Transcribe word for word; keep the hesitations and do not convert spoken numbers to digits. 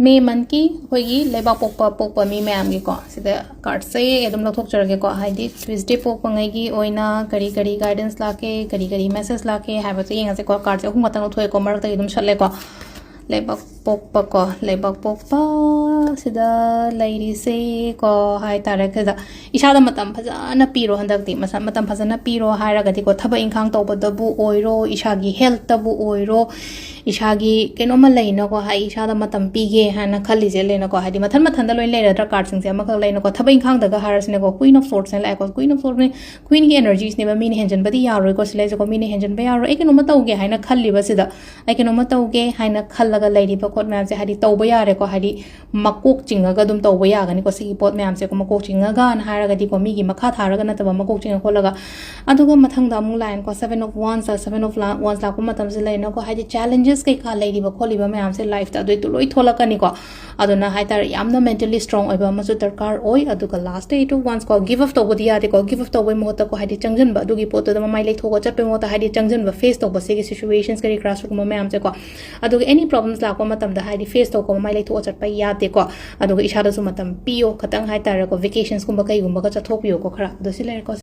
May monthꯀꯤ ꯑꯩꯈꯣꯏꯒꯤ ꯂꯩꯕꯥꯛ ꯄꯣꯛꯄ ꯄꯣꯛꯄ ꯃꯤ ꯃꯌꯥꯝꯒꯤꯀꯣ, ꯁꯤꯗ cardꯁꯦ ꯑꯗꯨꯝ ꯂꯧꯊꯣꯛꯆꯔꯒꯦꯀꯣ, ꯍꯥꯏꯗꯤ Tuesday ꯄꯣꯛꯄꯉꯩꯒꯤ ꯑꯣꯏꯅ ꯀꯔꯤ ꯀꯔꯤ guidance ꯂꯥꯛꯀꯦ, ꯀꯔꯤ ꯀꯔꯤ message ꯂꯥꯛꯀꯦ ꯍꯥꯏꯕꯁꯦ ꯌꯦꯡꯉꯁꯦꯀꯣ꯫ Cardꯁꯦ ꯑꯍꯨꯝ ꯈꯛꯇꯪ ꯂꯧꯊꯣꯛꯑꯦꯀꯣ, ꯃꯔꯛꯇꯒꯤ ꯑꯗꯨꯝ ꯁꯠꯂꯦꯀꯣ꯫ ꯂꯩꯕꯥꯛ ꯄꯣꯛꯄꯀꯣ, ꯂꯩꯕꯥꯛ ꯄꯣꯛꯄ ꯁꯤꯗ ꯂꯩꯔꯤꯁꯦꯀꯣ ꯍꯥꯏꯇꯥꯔꯦ꯫ ꯁꯤꯗ ꯏꯁꯥꯗ ꯃꯇꯝ ꯐꯖꯅ ꯄꯤꯔꯣ ꯍꯟꯗꯛꯇꯤ꯫ ꯃꯁ-, ꯃꯇꯝ ꯐꯖꯅ ꯄꯤꯔꯣ ꯍꯥꯏꯔꯒꯗꯤꯀꯣ, ꯊꯕꯛ ꯏꯪꯈꯥꯡ ꯇꯧꯕꯗꯕꯨ ꯑꯣꯏꯔꯣ, ꯏꯁꯥꯒꯤ healthꯇꯕꯨ ꯑꯣꯏꯔꯣ, ꯏꯁꯥꯒꯤ ꯀꯩꯅꯣꯝꯃ ꯂꯩꯅꯀꯣ, ꯍꯥꯏ, ꯏꯁꯥꯗ ꯃꯇꯝ ꯄꯤꯒꯦ ꯍꯥꯏꯅ ꯈꯜꯂꯤꯁꯦ ꯂꯩꯅꯀꯣ, ꯍꯥꯏꯗꯤ ꯃꯊꯟ ꯃꯊꯟꯗ ꯂꯣꯏ ꯂꯩꯔꯗ꯭ꯔꯥ cardꯁꯤꯡꯁꯦ ꯑꯃꯈꯛ ꯂꯩꯅꯀꯣ, ꯊꯕꯛ ꯏꯪꯈꯥꯡꯗꯒ ꯍꯥꯏꯔꯁꯤꯅꯦꯀꯣ, Queen of Swordsꯅ ꯂꯥꯛꯑꯦꯀꯣ꯫ Queen of Swordsꯅꯦ, Queenꯒꯤ energyꯁꯅꯦꯕ, ꯃꯤꯅ ꯍꯦꯟꯖꯟꯕꯗꯤ ꯌꯥꯔꯣꯏꯀꯣ, ꯁꯤ ꯂꯩꯁꯦꯀꯣ, ꯃꯤꯅ ꯍꯦꯟꯖꯟꯕ ꯌꯥꯔꯣꯏ꯫ ꯑꯩ ꯀꯩꯅꯣꯝꯃ ꯇꯧꯒꯦ ꯍꯥꯏꯅ ꯈꯜꯂꯤꯕ ꯁꯤꯗ, ꯑꯩ ꯀꯩꯅꯣꯝꯃ ꯇꯧꯒꯦ ꯍꯥꯏꯅ ꯈꯜꯂꯒ ꯂꯩꯔꯤꯕ ꯈꯣꯠ ꯃꯌꯥꯝꯁꯦ, ꯍꯥꯏꯗꯤ ꯇꯧꯕ ꯌꯥꯔꯦꯀꯣ, ꯍꯥꯏꯗꯤ ꯃꯀꯣꯛ ꯆꯤꯡꯉꯒ ꯑꯗꯨꯝ ꯇꯧꯕ ꯌꯥꯒꯅꯤꯀꯣ꯫ ꯁꯤꯒꯤ ꯄꯣꯠ ꯃꯌꯥꯝꯁꯦꯀꯣ, ꯃꯀꯣꯛ ꯆꯤꯡꯉꯒꯅ ꯍꯥꯏꯔꯒꯗꯤꯀꯣ, ꯃꯤꯒꯤ ꯃꯈꯥ ꯊꯥꯔꯒ ꯅꯠꯇꯕ, ꯃꯀꯣꯛ ꯆꯤꯡꯉ ꯈꯣꯠꯂꯒ꯫ ꯑꯗꯨꯒ ꯃꯊꯪꯗ ꯑꯃꯨꯛ ꯂꯥꯛꯑꯦꯀꯣ, Seven of Wands, Seven of La-, Wands ꯂꯥꯛꯄ ꯃꯇꯝꯁꯤꯗ ꯂꯩꯅꯀꯣ, ꯍꯥꯏꯗꯤ challenges ꯀꯩꯀꯥ ꯂꯩꯔꯤꯕ ꯈꯣꯠꯂꯤꯕ ꯃꯌꯥꯝꯁꯦ lifeꯇ ꯑꯗꯨꯏꯗꯣ ꯂꯣꯏ ꯊꯣꯛꯂꯛꯀꯅꯤꯀꯣ꯫ ꯑꯗꯨꯅ ꯍꯥꯏꯇꯥꯔꯦ, ꯌꯥꯝꯅ mentally strong ꯑꯣꯏꯕ ꯑꯃꯁꯨ ꯗꯔꯀꯥꯔ ꯑꯣꯏ꯫ ꯑꯗꯨꯒ last Eight of Wands ꯀꯣ, give up ꯇꯧꯕꯗꯤ ꯌꯥꯗꯦꯀꯣ꯫ Give up ꯇꯧꯕꯩ ꯃꯍꯨꯠꯇꯀꯣ, ꯍꯥꯏꯗꯤ ꯆꯪꯁꯤꯟꯕ, ꯑꯗꯨꯒꯤ ꯄꯣꯠꯇꯨꯗ ꯃꯃꯥꯏ ꯂꯩꯊꯣꯛꯑꯒ ꯆꯠꯄꯩ ꯃꯍꯨꯠꯇ, ꯍꯥꯏꯗꯤ ꯆꯪꯁꯤꯟꯕ, face ꯇꯧꯕ, ꯁꯤꯒꯤ situations ꯀꯔꯤ ꯀꯔꯥ ꯁꯤꯒꯨꯝꯕ ꯃꯌꯥꯝꯁꯦꯀꯣ꯫ ꯑꯗꯨꯒ any problems ꯂꯥꯛꯄ ꯃꯇꯝꯗ ꯍꯥꯏꯗꯤ face ꯇꯧꯀꯣ, ꯃꯃꯥꯏ ꯂꯩꯊꯣꯛꯑ ꯆꯠꯄ ꯌꯥꯗꯦꯀꯣ꯫ ꯑꯗꯨꯒ ꯏꯁꯥꯗꯁꯨ ꯃꯇꯝ ꯄꯤꯌꯣ ꯈꯇꯪ ꯍꯥꯏꯇꯥꯔꯦꯀꯣ, vacationsꯀꯨꯝꯕ ꯀꯩꯒꯨꯝꯕꯒ ꯆꯠꯊꯣꯛꯄꯤꯌꯣꯀꯣ ꯈꯔ꯫ ꯑꯗꯣ ꯁꯤ ꯂꯩꯔꯦꯀꯣ꯫